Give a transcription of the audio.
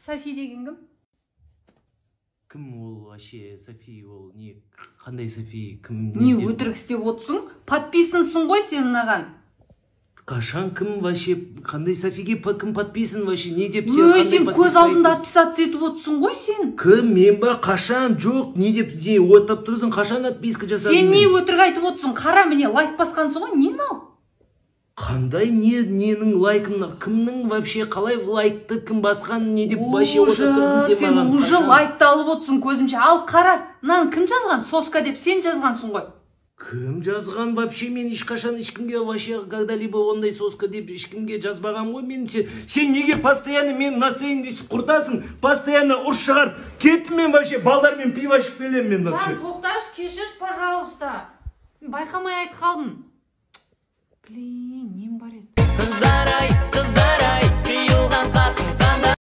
Софи деген кім? Кім ол вообще, Софи? Ол не, қандай Софи, кім? Не Деп? өтірік істеп отырсың? Подписансың ғой сен мынаған. Қашан, кім вообще, қандай Софиге кім подписан вообще, не деп сен? Өй, Қандай сен көз подписка алдында айтасың? Отписаться етіп отырсың ғой сен. Кім, мен ба? Қашан? Жоқ, не деп, не оттап тұрсың? Қашан отписка жасадым Сен не мен? өтірік айтып отырсың? Қара, міне, лайк басқансың ғой. Не мынау? Қандай, не, ненің лайкын, кімнің вообще, қалай лайкты кім басқан, не деп вообще оттап тұрсың сен Сен маған? уже Қашан? лайкты алып отырсың көзімше. Ал қара, мынаны кім жазған? Соска деп сен жазғансың ғой. Кім жазған вообще? Мен ешқашан ешкімге вообще когда либо ондай соска деп ешкімге жазбағанмын ғой мен. Сен неге постоянно менің настроениемді өйстіп құртасың, постоянно ұрыс шығарып? Кеттім мен вообще, балдармен пиво ішіп келемін мен вообще. Жан, тоқташы, кешірші, пожалуйста, байқамай айтып қалдым. Блин, нем бар еді?